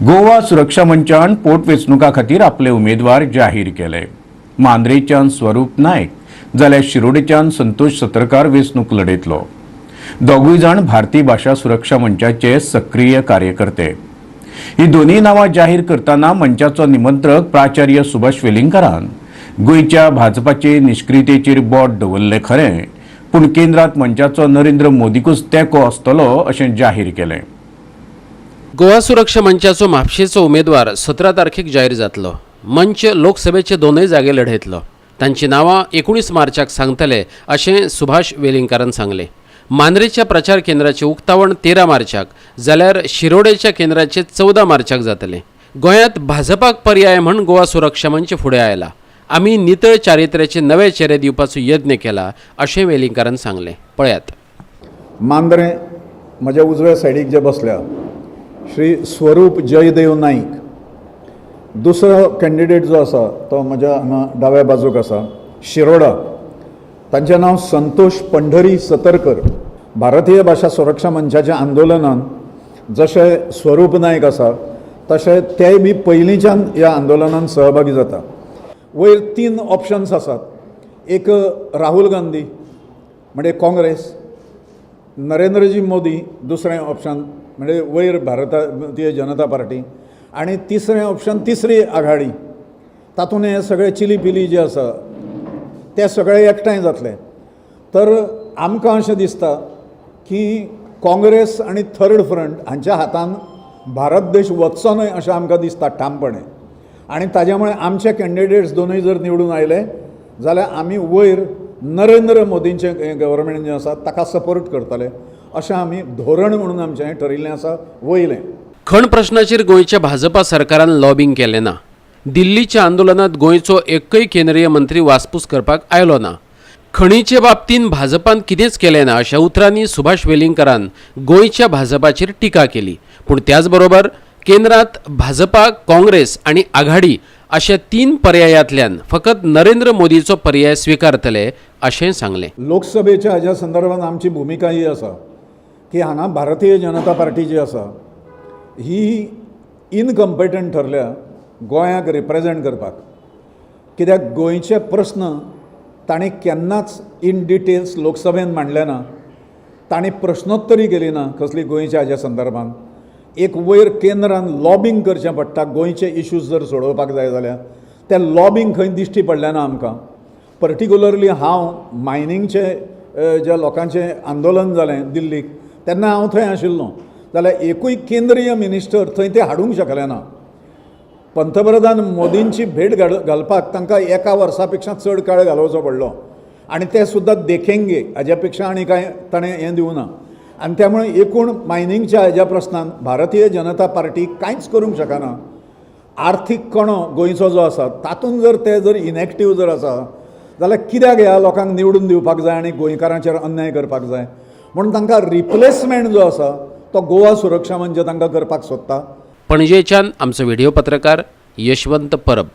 गोवा सुरक्षा मंचान पोटवेंचणुका खातीर आपले उमेदवार जाहीर केले. मांद्रेच्यान स्वरूप नायक जाल्यार शिरोडेच्यान संतोष सतरकार वेंचणूक लढयतलो. दोगूय जाण भारतीय भाशा सुरक्षा मंचाचे सक्रीय कार्यकर्ते. ही दोन्ही नांवां जाहीर करतना मंचाचो निमंत्रक प्राचार्य सुभाष वेलिंगकारान गोंयच्या भाजपाचे निश्क्रियतेचेर बोट दवरलें खरें, पूण केंद्रात मंचाचो नरेंद्र मोदीकूच तेंको आसतलो अशें जाहीर केलें. गोवा सुरक्षा मंचाचो म्हापशेचो उमेदवार 17 तारखेक जाहीर जातलो. मंच लोकसभेचे दोनूय जागे लढयतलो. तांची नांवां 19 मार्चाक सांगतले अशें सुभाष वेलिंगकारान सांगलें. मांद्रेच्या प्रचार केंद्राचें उक्तावण 13 मार्चाक जाल्यार शिरोडेच्या केंद्राचें 14 मार्चाक जातलें. गोंयांत भाजपाक पर्याय म्हण गोवा सुरक्षा मंच फुडें आयला. आमी नितळ चारित्र्याचे नवे चेरे दिवपाचो यत्न केला अशें वेलिंगकारान सांगलें. पळयात. मांद्रें म्हज्या उजव्या सायडीक जे बसल्या श्री स्वरूप जयदेव नाईक. दुसरो कॅन्डिडेट जो आसा तो म्हज्या हांगा डाव्या बाजूक आसा, शिरोडा, तांचें नांव संतोष पंढरी सतरकर. भारतीय भाशा सुरक्षा मंचाच्या आंदोलनान जशे स्वरूप नायक आसा तशे तेय बी पयलींच्यान ह्या आंदोलनान सहभागी जाता. वयर तीन ऑप्शन्स आसात. एक राहुल गांधी म्हणजे काँग्रेस, नरेंद्रजी मोदी दुसरें ऑप्शन म्हणजे वयर भारतीय जनता पार्टी आनी तिसरें ऑप्शन तिसरी आघाडी. तातूंत हे सगळे चिली पिली जे आसा ते सगळे एकठांय जातले. तर आमकां अशें दिसता की काँग्रेस आनी थर्ड फ्रंट हांच्या हातान भारत देश वचचो न्हय अशें आमकां दिसता ठामपणे. आनी ताज्या मुळे आमचे कॅन्डिडेट्स दोनूय जर निवडून आयले जाल्यार आमी वयर नरेंद्र मोदींचें गव्हर्मेंट जें आसा ताका सपोर्ट करतले अशें आमी धोरण म्हणून आमचें हें ठरिल्लें आसा वयलें. खण प्रश्नाचेर गोंयच्या भाजपा सरकारान लॉबींग केलें ना. दिल्लीच्या आंदोलनात गोंयचो एकय केंद्रीय मंत्री वासपूस करपाक आयलो ना. खणीचे बाबतींत भाजपान कितेंच केलें ना अशा उतरांनी सुभाष वेलिंगकारान गोंयच्या भाजपाचेर टिका केली. पूण त्याच बरोबर केंद्रात भाजपा, काँग्रेस आनी आघाडी अशा तीन पर्यायांतल्यान फकत नरेंद्र मोदीचो पर्याय स्विकारतले अशें सांगलें. लोकसभेच्या हाज्या संदर्भात आमची भुमिका ही आसा की हांगा भारतीय जनता पार्टी जी आसा ही इनकम्पिटंट ठरल्या गोंयाक रिप्रेजेंट करपाक, कित्याक गोंयचे प्रस्न तांणी केन्नाच इन डिटेल्स लोकसभेन मांडले ना. तांणी प्रश्नोत्तरी केली ना कसली गोंयच्या हाज्या संदर्भात. एक वयर केंद्रान लॉबींग करचें पडटा गोंयचे इश्यूज जर सोडोवपाक जाय जाल्यार, तें लॉबींग खंय दिश्टी पडलें ना आमकां. पर्टिक्युलरली हांव मायनिंगचे ज्या लोकांचें आंदोलन जालें दिल्लीक तेन्ना हांव थंय आशिल्लो, जाल्यार एकूय केंद्रीय मिनिस्टर थंय ते हाडूंक शकले ना. पंतप्रधान मोदींची भेट घालपाक तांकां एका वर्सा पेक्षा चड काळ घालोवचो पडलो आनी ते सुद्दां देखेंगे हाज्या पेक्षा आनी कांय ताणें हें दिवना. आनी त्यामुळे एकूण मायनिंगच्या हाज्या प्रस्नान भारतीय जनता पार्टी कांयच करूंक शकना. आर्थीक कणो गोंयचो जो आसा तातूंत जर ते जर इनएक्टीव जर आसा जाल्यार कित्याक ह्या लोकांक निवडून दिवपाक जाय आनी गोंयकारांचेर अन्याय करपाक जाय? म्हणून तांकां रिप्लेसमेंट जो आसा तो गोवा सुरक्षा मंच तांकां करपाक सोदता. पणजेच्यान आमचो व्हिडिओ पत्रकार यशवंत परब.